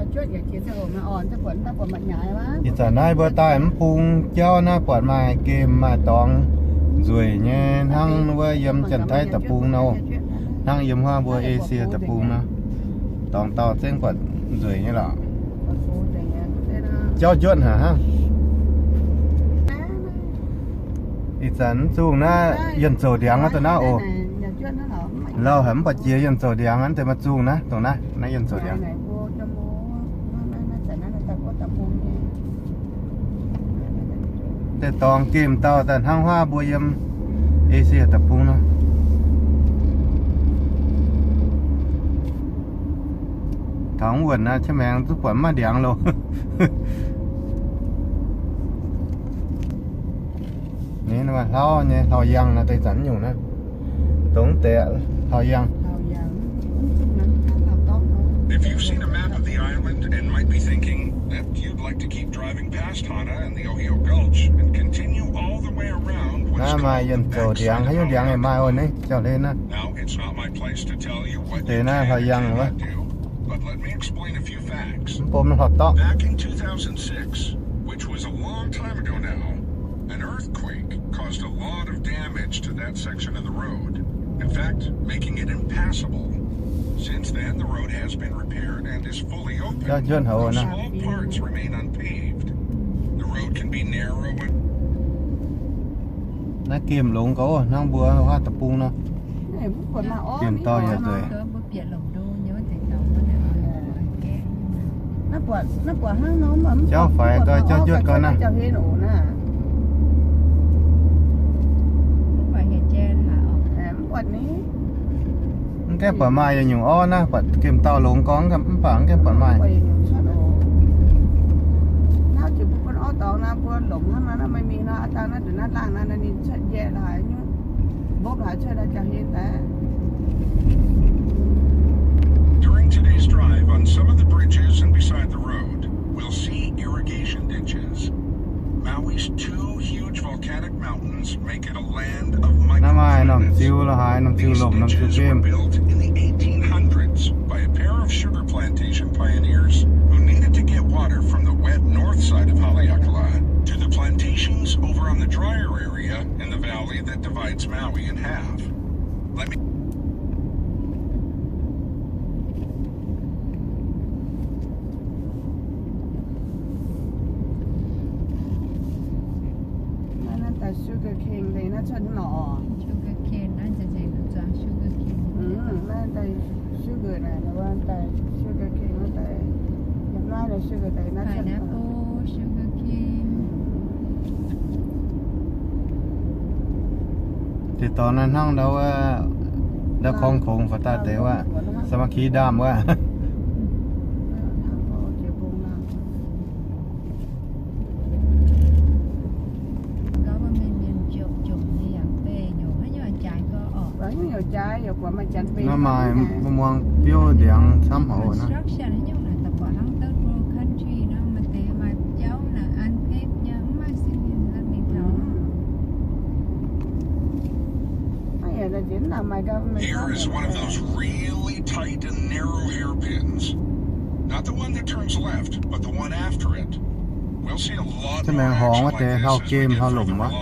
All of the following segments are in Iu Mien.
Ih zanc naaiv mbuo daaih mv bung jauv naaiv buatc maaih gemh maaih dorngx nzueic nyei hnangv wuov yiem Janx-Taiv deic-bung nor, hnangv yiem huaav mbuo Esie deic-bung nor, dorngx dauh zengv buatc nzueic nyei lorqc. Jauv njuotv haic hnangv. Ih zanc mv zungh naaiv yienh zouc ndiangx aqv, dongh naaiv oc. Lauh haic mv buatc jiex yienh zouc ndiangx aqv, deix maaih zungh naaiv, dongh naaiv, naaiv yienh zouc ndiangx. Deix dorngx gemh dauh daaih hnangv huaav mbuo yiem Esie deic-bung nor. Taux wuonh naaiv qiex maengx duqv buatc maiv ndiangx loh. Ninh hlauv nyei, hlauv yangh naaiv deix zanc nyungc naaiv. Dongh deix hlauv yangh. If you've seen a map of the island and might be thinking that you'd like to keep driving past Hana and the Ohio Gulch and continue all the way around west of the backside of Haleakala. Naaiv maaih yienh zouc ndiangx, haaix nyungc ndiangx yaac maaih oc, naaiv jauv-hlen naaiv. Now, it's not my place to tell you what you can or cannot do, but let me explain a few facts. Mv baac mv hlauv-dorngv. Back in two thousand six, which was a long time ago now, an earthquake caused a lot of damage to that section of the road, in fact, making it impassable. Since then, the road has been repaired and is fully open, though small parts remain unpaved. The road can be narrow and Naaiv gemh longx gauh hnangv mbuo huaav deic-bung nor. Gemh dauh yaac nzueic. Jauv faix gau, jauv njuotv gau naaiv. Mv gaengh buatc maaih yaac nyungc orv naaiv, buatc gemh dauh longx gau, mv baac mv gaengh buatc maaih. During today's drive, on some of the bridges and beside the road, we'll see irrigation ditches. Maui's two huge volcanic mountains make it a land of microclimates. These ditches were built in the eighteen hundreds by a pair of sugar plantation pioneers who needed to get water from the wet north side of Haleakala to the plantations over on the drier area in the valley that divides Maui in half. Let me Naaiv daaih sugar cane deix naaiv cuotv nor. Sugar cane naaiv nzengc nzengc zuangx sugar cane. Naaiv daaih sugar naaic, daaih sugar cane naaiv daaih, yiem naaiv daaih sugar deix naaiv cuotv nor. Pineapple, sugar cane. Deix dorngx naaiv hnangv ndau wuov, ndau korngv kungx fai daaih deix wuov, สามัคคีธรรม wuov. Naaiv maaih mbuo muangx biouv ndiangx camv haic naaiv. Here is one of those really tight and narrow hairpins. Not the one that turns left, but the one after it. We'll see a lot more action like this as we get further south. Mv baac mv hngongx wuov deix hlauv-gemh hlauv-lomc wuov.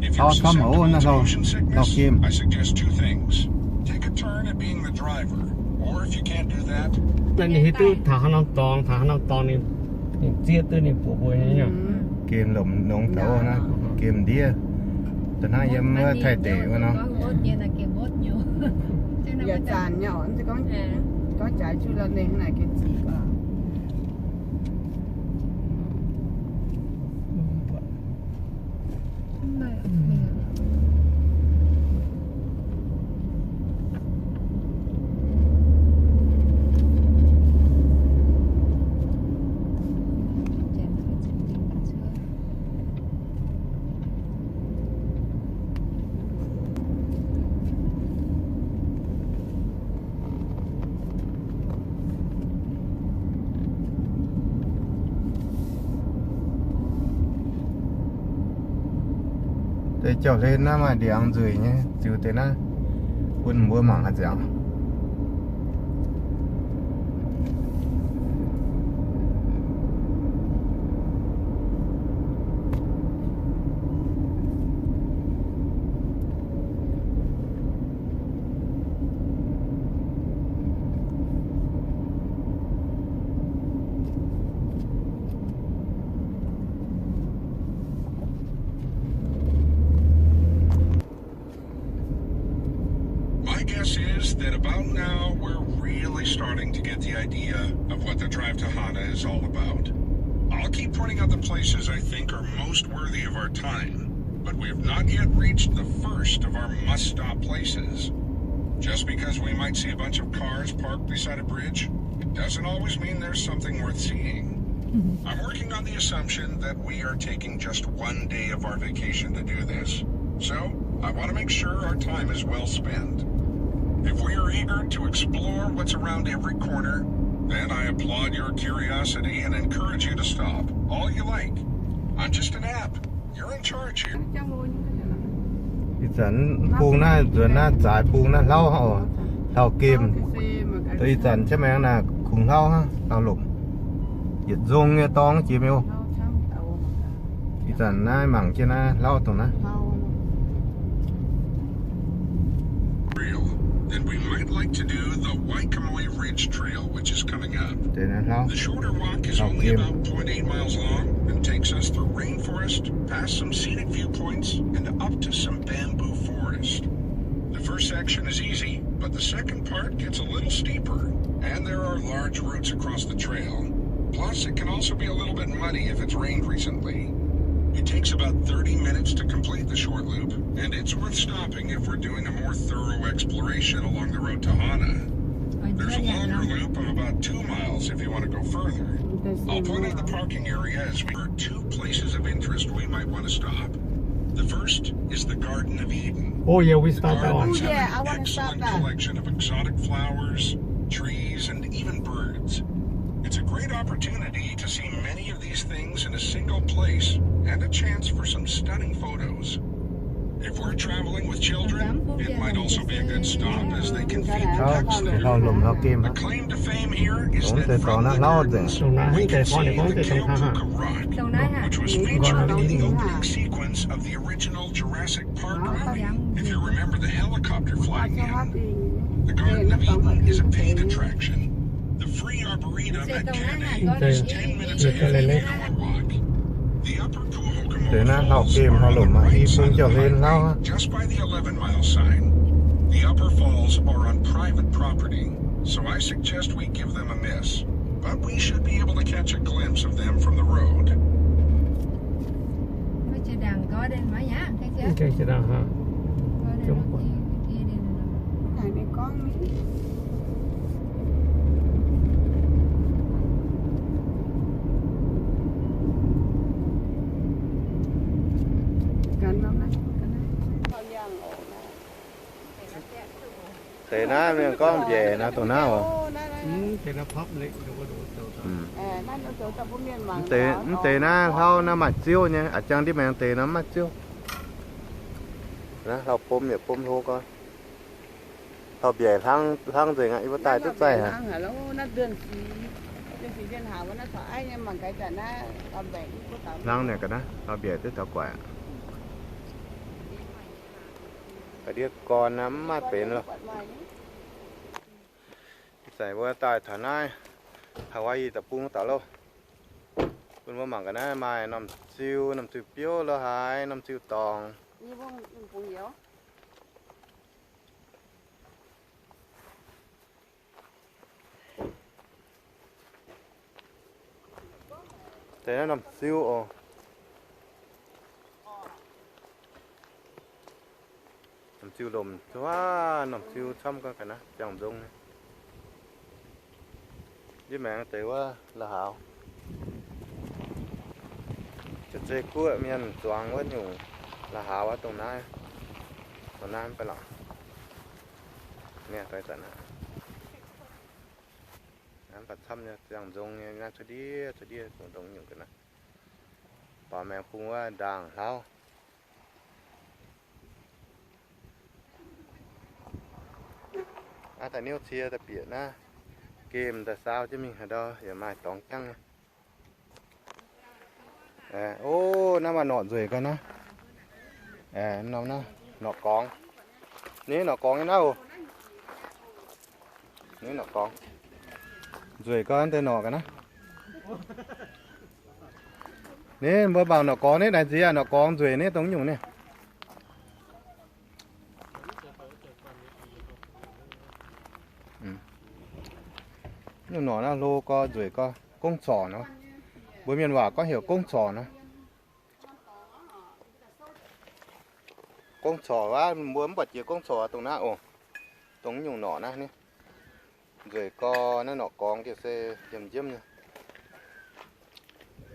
If you're susceptible to motion sickness, I suggest two things. Take a turn at being the driver, or if you can't do that, ninh hiuv duqv taux haaix norm dorngx, taux haaix norm dorngx ninh, ninh zieqv duqv ninh buoz mbuo nyei. Gemh lomc longx taux naaiv, gemh ndiev. Da'naaiv yiem wuov Taiv deic wuov nor. Deix jauv-hlen naaiv maaih ndiangx nzueic nyei, ziux deix naaiv bun mbuo mangc haaix ziangx. the idea of what the drive to Hana is all about. I'll keep pointing out the places I think are most worthy of our time, but we have not yet reached the first of our must-stop places. Just because we might see a bunch of cars parked beside a bridge, it doesn't always mean there's something worth seeing. I'm working on the assumption that we are taking just one day of our vacation to do this. So, I want to make sure our time is well spent. If we are eager to explore what's around every corner, then I applaud your curiosity and encourage you to stop all you like. I'm just an app. You're in charge here. Ih zanc bung naaiv nzuonx naaiv zaaix bung naaiv hlauv, hlauv gemh. Ih zanc jienv maengx naaic kungx hlauv hnangv, hlauv lomc. Yietc nzong nyei dorngx jiex miuc. Ih zanc naaiv mangc jienv naaiv hlauv dongh naaiv. Trail, then we might like to do the Waikamoi Ridge Trail, which is coming up. Deix naaiv hlauv, the shorter walk is only about zero point eight miles long and takes us through rainforest, past some scenic viewpoints, and up to some bamboo forest. The first section is easy, but the second part gets a little steeper, and there are large roots across the trail. Plus, it can also be a little bit muddy if it's rained recently. It takes about thirty minutes to complete the short loop, and it's worth stopping if we're doing a more thorough exploration along the road to Hana. There's a longer loop of about two miles if you want to go further. I'll point out the parking area as we are two places of interest we might want to stop. The first is the Garden of Eden. Oh, yeah, we stop that one. Gardens have an excellent collection of exotic flowers, trees, and even birds. It's a great opportunity to see many of these things in a single place and a chance for some stunning photos. If we're traveling with children, it might also be a good stop as they can feed the ducks there. Hlauv lomc hlauv gemh. The claim to fame here is that from the gardens, we can see the Keopuka Rock, which was featured on the opening sequence of the original Jurassic Park movie. If you remember the helicopter flying in, the Garden of Eden is a paid attraction. The free arboretum at Kane is ten minutes ahead of the Keopuka Rock. The upper Kuohokumua Falls are on the right side of the highway, just by the eleven mile sign. The upper falls are on private property, so I suggest we give them a miss. But we should be able to catch a glimpse of them from the road. Deix naaiv mienh gorngv mbiaeqc naaiv dongh naaiv oc. Mv deix naaiv hlauv naaiv maaih ziouv nyei, a'jang ndiev maengx deix naaiv mv maaih ziouv. Naaiv hlauv-bom yaac bom hlo gorn. Hlauv-mbiaeqc hlang nzengc aqv, yie mbuo daaih duqv zaih haic. Hlang nyei ga'naaiv, hlauv-mbiaeqc duqv taux guaic aqv. Ga'ndiev gorn mv maaih benx loh. Ih zanc mbuo daaih taux naaiv Hawaii deic-bung daaih loh. Bun mbuo mangc ga'naaiv maaih norm ziu, norm ziu biouv lo haaix, norm ziu dorngx. Deix naaiv norm ziu oc. Norm ziu lomc zuov, norm ziu camv ga'naaiv ziangh nzong nyei. Ndiev maengx deix wuov la'haux. Zeiz guoqv mienh zuangx wuov nyungc la'haux wuov dongh naaiv, dongh naaiv mv baac lorqc. Naaiv mv baac camv nyei, ziangh nzong nyei, naaiv cuotv ndiev cuotv ndiev dongh nyungc ga'naaiv. Baaux maengx bung wuov ndaangc hlauv. Aav daaih niouv cie daaih bieqc naaiv, gemh daaih saau jienv mingh haaix ndau yaac maaih dorngx jangv nyei. O, naaiv maaih norqc nzueic gau naaiv. Norm naaiv norqc gorngx. Ninh norqc gorngx nyei naaiv oc. Ninh norqc gorngx. Nzueic gau deix norqc ga'naaiv. Ninh mbuo mangc norqc gorngx nitv naaic nziex, norqc gorngx nzueic nitv dongh nyungc ninh. Norqc naaiv hlo gorx nzueic gorx, gongv corc nor. Mbuo mienh waac gorngv heuc gongv corc nor. Gongv corc aqv, mbuo mv buatc jiex gongv corc dongh naaiv oc. Dongh nyungc norqc naaiv ni. Nzueic gorx naaiv norqc gorngx jienv se yiem njiemv nyei.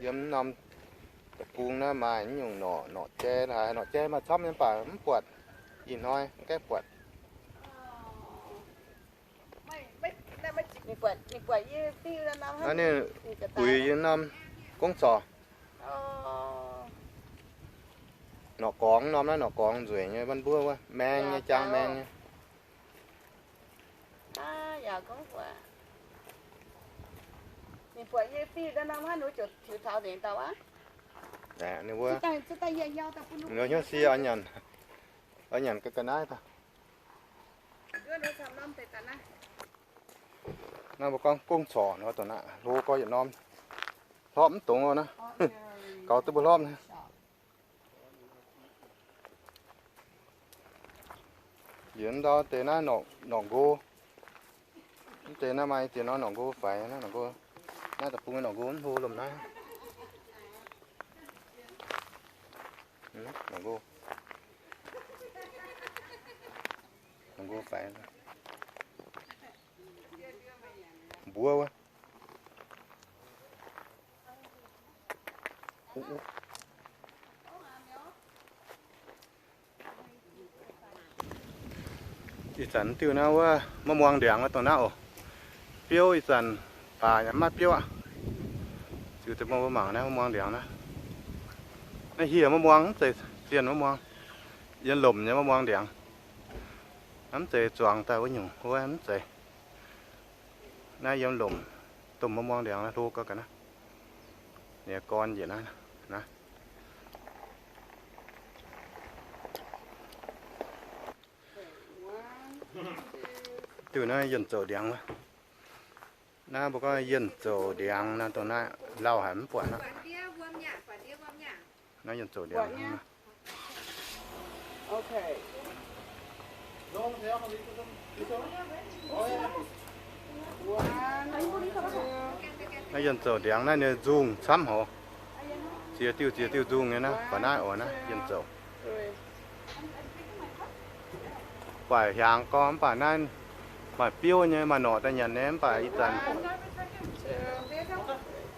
Yiem norm deic-bung naaiv maaih nyungc norqc, norqc jai, haaix norqc jai maaih camv nyei, mv baac mv buatc. Ih hnoi mv gaengh buatc. Naaiv ninh uix yie norm gongv corc. Norqc gorngx norm naaiv norqc gorngx nzueic nyei, mbuo wuov maeng nyei, jangx maeng nyei. Ninh wuov, hnyouv sie oix nyanc, oix nyanc ga'naaiv daaih. Naaiv mbuo gorngv gongv corc nor, dongh naaiv hlo gorx yietc norm, hlopv mv dungx naaiv, gaux duqv mbuo hlopv. Yie ndau deix naaiv norqc nqo, mv deix naaiv maaih ziex norm norqc nqo faix, naaiv norqc nqo, naaiv deic-bung norqc nqo mv hlo lomh naaiv. Norqc nqo, norqc nqo faix, mbuov wuov. Ih zanc diuh naaiv wuov maiv muangx ndiangx wuov dongh naaiv oc. Biouv ih zanc baac yaac maiv biouv aqv. Ziux deix mbuo mangc naaiv maiv muangx ndiangx naaiv. Naaiv hieh maiv muangx, mv zeiz zienh maiv muangx. Yiem lomc nyei maiv muangx ndiangx. Mv zeiz zuangx daaih wuov nyungc wuov mv zeiz. Naaiv yiem lomc, domh maiv muangx ndiangx naaiv hlo gau ga'naaiv. Ninh gorn njiec naaiv, naaiv. Diuh naaiv yienh zouc ndiangx wuov. Naaiv mbuo gorngv yienh zouc ndiangx naaiv, dongh naaiv lauh haic mv buatc aqv. Naaiv yienh zouc ndiangx. Naaiv yienh zouc ndiangx naaiv ninh nzungh camv hoc. Ziex diuh ziex diuh nzungh nyei naaiv, baac naaiv oc naaiv yienh zouc. Buatc hiaangx gorngv mv baac naaiv maaih biouv nyei, maaih norqc daaih nyanc nyei, mv baac ih zanc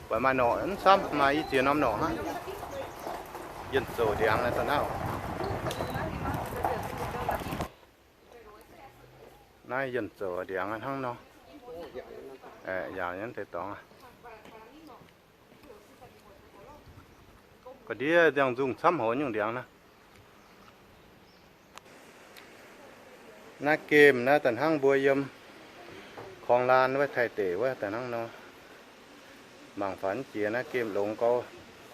buatc maaih norqc mv camv, maaih i ziex norm norqc hnangv. Yienh zouc ndiangx naaiv daaih naaiv. Naaiv yienh zouc ndiangx hnangv nor. Aeqv, yaauc nyei deix dorngx. Ga'ndiev ziangh nzungh camv hoc nyungc ndiangx naaiv. Naaiv gemh naaiv daaih hnangv mbuo yiem korng laan wuov Taiv deic wuov daaih hnangv nor. Mangc faaux jiex naaiv gemh longx gau,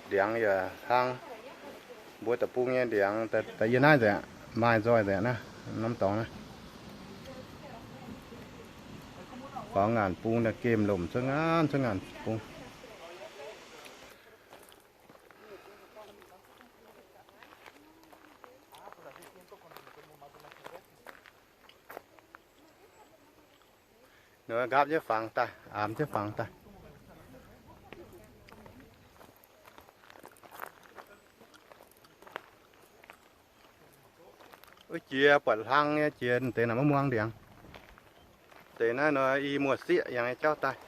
ndiangx yaac hlang. Mbuo deic-bung nyei ndiangx daaih yie naaiv nzengc, maaih nzoih nzengc naaiv, norm dorngx naaiv. Faaux ngaanc bung daaih gemh lomc cuotv ngaanc cuotv ngaanc bung. Nqaapv jienv fangx daaih, aamx jienv fangx daaih. Wuov jiex buatc hlang nyei jiex deix naaic maiv muangx ndiangx. Deix naaiv nor i muoz-sieqv yangh nyei jauv daaih.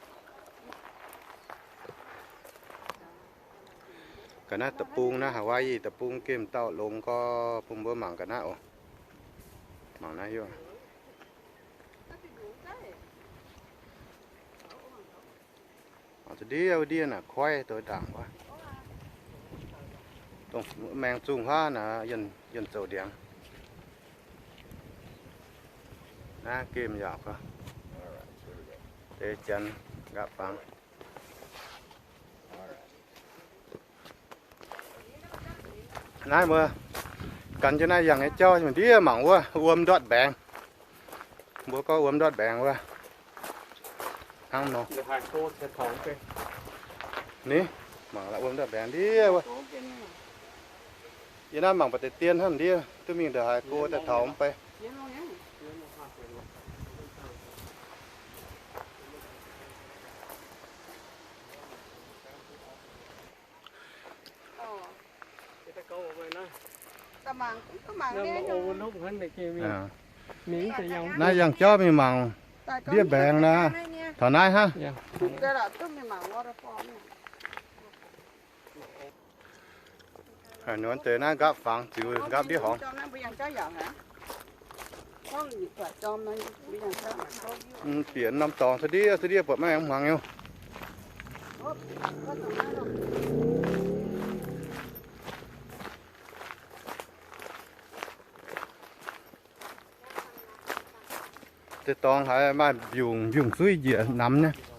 Ga'naaiv deic-bung naaiv, Hawaii deic-bung gemh dauh longx gorx, bun mbuo mangc ga'naaiv oc. Mangc naaiv hiuv. Ndiev ndiev naaic koiv douz ndaangc wuov. Dongh maengx zungh huaav naaic, yienh zouc ndiangx. Naaiv gemh yaac gorx. Deix janx nqaapv fangx. Naaiv mbuo gan jienv naaiv yangh nyei jauv, ndiev mangc wuov wuom ndortv mbaengx. Mbuo gorngv wuom ndortv mbaengx wuov. Hnangv nor. Ni, mangc la'wuom ndortv mbaengx ndiev wuov. Yie naaiv mangc baac deix dien hnangv ndiev, duqv mingh ndongc haaix go daaih taux mv bei. เสียงเอาไง เสียงเอาภาพไปเลย เสียงเอาภาพไปเลย เสียงเอาภาพไปเลย เสียงเอาภาพไปเลย เสียงเอาภาพไปเลย Naaiv yangh jauv mingh mangc ndiev mbaengx naaiv. Taux naaiv hnangv. Haaix nor deix naaiv nqaapv fangx ziux nqaapv ndiev horngz. Bieqc norm dorngx cuotv ndiev cuotv ndiev buatc maiv aengx hmuangx nyei. Deix dorngx haiz maaih mbiungc, mbiungc zuiv njiec namx nyei.